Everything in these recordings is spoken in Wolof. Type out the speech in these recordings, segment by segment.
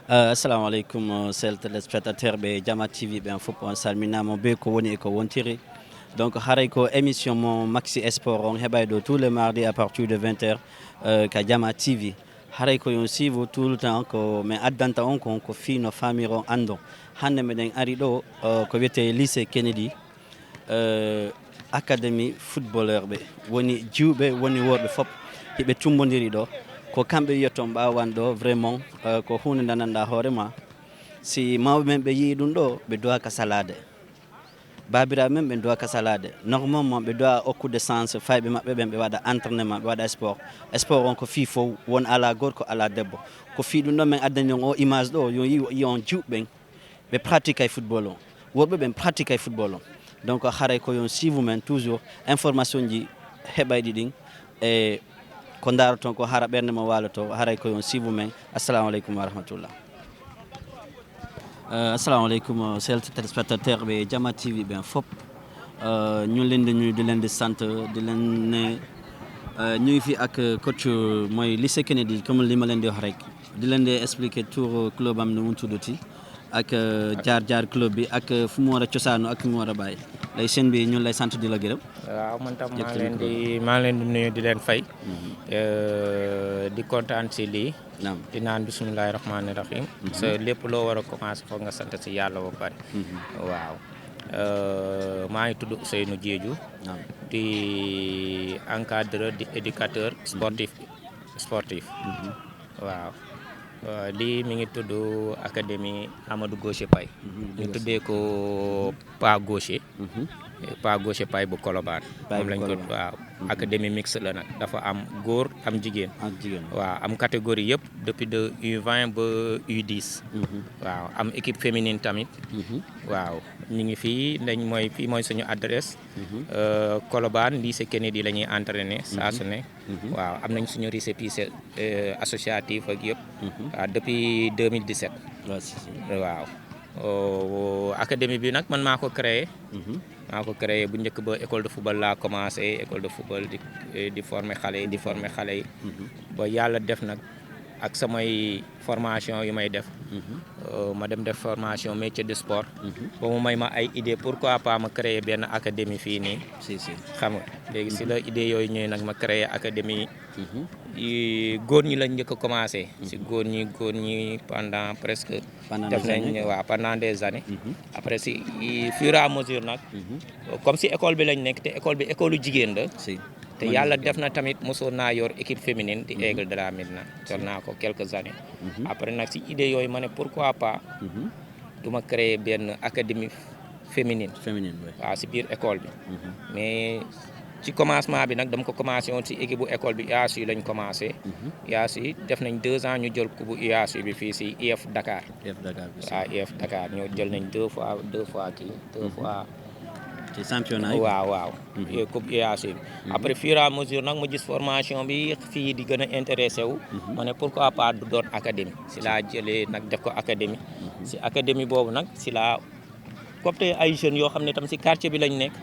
Assalamu alaikum sel téléspectateur ɓe Jama TV ɓen fof on salminama be ko woni e ko wontiri donc haray ko émission mo maxi sport on heɓay ɗo tous les mardis à partir de 20h ka Jama TV haray ko yon suivre tout le temps ko min addanta on ko fi no famire on andon hande meɗen ari ɗo ko wiyete lycée Kennedy académie footballeur ɓe woni jiwɓe woni worɓe fof hiɓe tumbodiri ɗo ko kamɓe wiyatton ɓawan ɗo vraiment ko hunde dandanɗa hoorema si mawɓe men ɓe yii ɗum ɗo ɓe dowa ka salade babiraɓe men ɓe dowa ka salade normalement ɓe dowa hokkude sens fayɓe maɓɓe ɓen ɓe waɗa entraînement ɓe waɗa sport on ko fi fof won ala gorko ala debbo ko fi ɗum ɗon min addani on o image ɗo yo yi on jiwɓen ɓe pratique ay football o worɓe ɓen pratique ay football o donc haray ko yon suive men toujours information ji heɓayɗi ɗin e ko daroton ko hara ɓernde mo waloto haray ko yon suive men assalamu aleykum wa rahmatullah assalamu aleykum sel téléspectateur ɓe Jama TV ɓen fop ñu leen di nuyu di leen di sant di leen ne ñu ngi fi ak coach mooy lycée Kennedy comme li ma leen di wax rek di leen di expliquer tour club am nu mu tuddati ak jaar club bi ak fu mu war a cosaanu ak fu mu war a bàyyi lay seen bi ñun lay sant di la gërëm. waaw man tam maa leen di nuyu di leen fay. di kontaan si lii. di naan bismillahi rahmaani rahim. parce que lépp loo war a commencé foog nga sant si yàlla ba pare. waaw maa ngi tudd Ousseynou Diédhiou. di encadreur di éducateur sportif. waaw. lii mi ngi tudd académie Amadou Gaucher Paye ñu tuddee ko pas Gaucher Paye bu Colobane moom lañ ko waaw académie mixte la nag dafa am góor am jigéen waaw am catégorie yëpp depuis de U20 ba U10 waaw am équipe féminine tamit waaw ñu ngi fii fii mooy suñu adresse Colobane lycée Kennedy la ñuy entraîner saa su ne waaw am nañ suñu récépissé associatif ak yëpp waaw depuis 2017 waaw académie bi nag man maa ko créé bu njëkk ba école de football laa commencé école de football di former xale yi ba yàlla def nag ak samay formation yu may def ma dem def formation métier de sport ba mu may ma ay idée pourquoi pas ma créer benn académie fii nii xam nga léegi si la idée yooyu ñëwee nag ma créer académie góor ñi lañ njëkk a commencé si góor ñi pendant presque def nañ waaw pendant des années après si fur et à mesure nag comme si école bi lañ nekk te école bi école jigéen la te yàlla def na tamit mosoon naa yor équipe féminine di Aigle de la Médina yor naa ko quelques années après nag si idée yooyu ma ne pourquoi pas du ma créer benn académie féminine waaw si biir école bi mais ci commencement bi nag dama ko commencé woon si équipe bu école bi UASU lañ commencé UASU def nañ 2 ans ñu jël coupe bu UASU bi fii si IF Dakar waaw IF Dakar ñoo jël nañ deux fois ci championnat waaw coupe UASU bi après fur et à mesure nag ma gis formation bi fii di gën a intéressé wu ma ne pourquoi pas du doon académie si laa jëlee nag def ko académie si académie boobu nag si laa copte ay jeunes yoo xam ne tam si quartier bi lañ nekk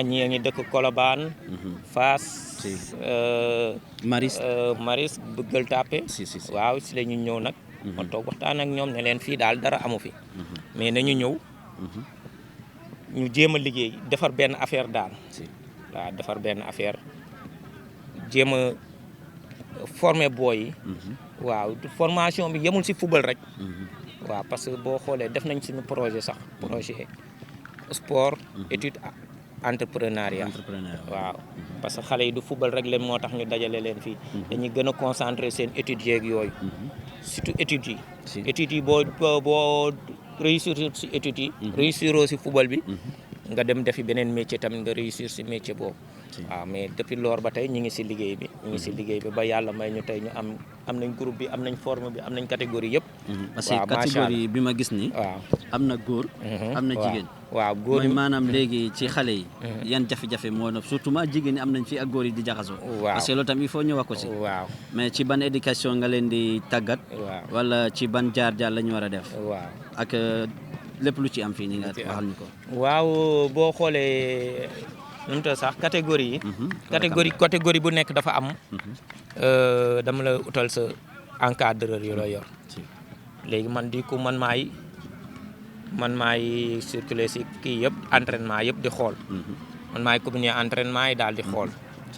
ñii ngi dëkk Colobane Fass Maris Gueule Tapée waaw si la ñu ñëw nag ma toog waxtaan ak ñoom ne leen fii daal dara amu fi mais nañu ñëw ñu jéem a liggéey defar benn affaire daal waaw defar benn affaire jéem a former booy yi waaw formation bi yemul si football rek waaw parce que boo xoolee def nañ suñu projet sport étude entrepreneuriat waaw parce que xale yi du football rek leen moo tax ñu dajale leen fii dañuy gën a concentrer seen études yeeg yooyu surtout études yi boo réussir si études yi réussiroo si football bi nga dem defi beneen métier tamit nga réussir si métier boobu waaw mais depuis loor ba tey ñu ngi si liggéey bi ba yàlla may ñu tey ñu am nañ groupe bi am nañ forme bi am nañ catégorie yëpp parce que catégorie bi ma gis ni waaw am na góor am na jigéen waaw góor mooy maanaam léegi ci xale yi yan jafe-jafe moo na surtout ma jigéen ñi am nañ fii ak góor yi di jaxasoo parce que loolu tam il faut ñu wax ko si waaw mais ci ban éducation nga leen di tàggat wala ci ban jaar-jaar la ñu war a def waaw ak lépp lu ci am fii nii nga waxal ñu ko waaw boo xoolee nu mu tudd sax catégorie yi catégorie bu nekk dafa am dama la utal sa encadreur yu la yor léegi man di ko man maay circuler si kii yëpp entraînement yëpp di xool man maay communiquer entraînement yi daal di xool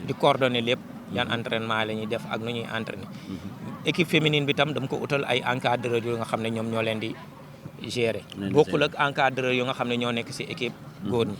di coordonner lépp yan entraînement la ñuy def ak nu ñuy entraîner équipe féminine bi tam dama ko utal ay encadreur yu nga xam ne ñoom ñoo leen di gérer bokkul ak encadreur yu nga xam ne ñoo nekk si équipe góor ñi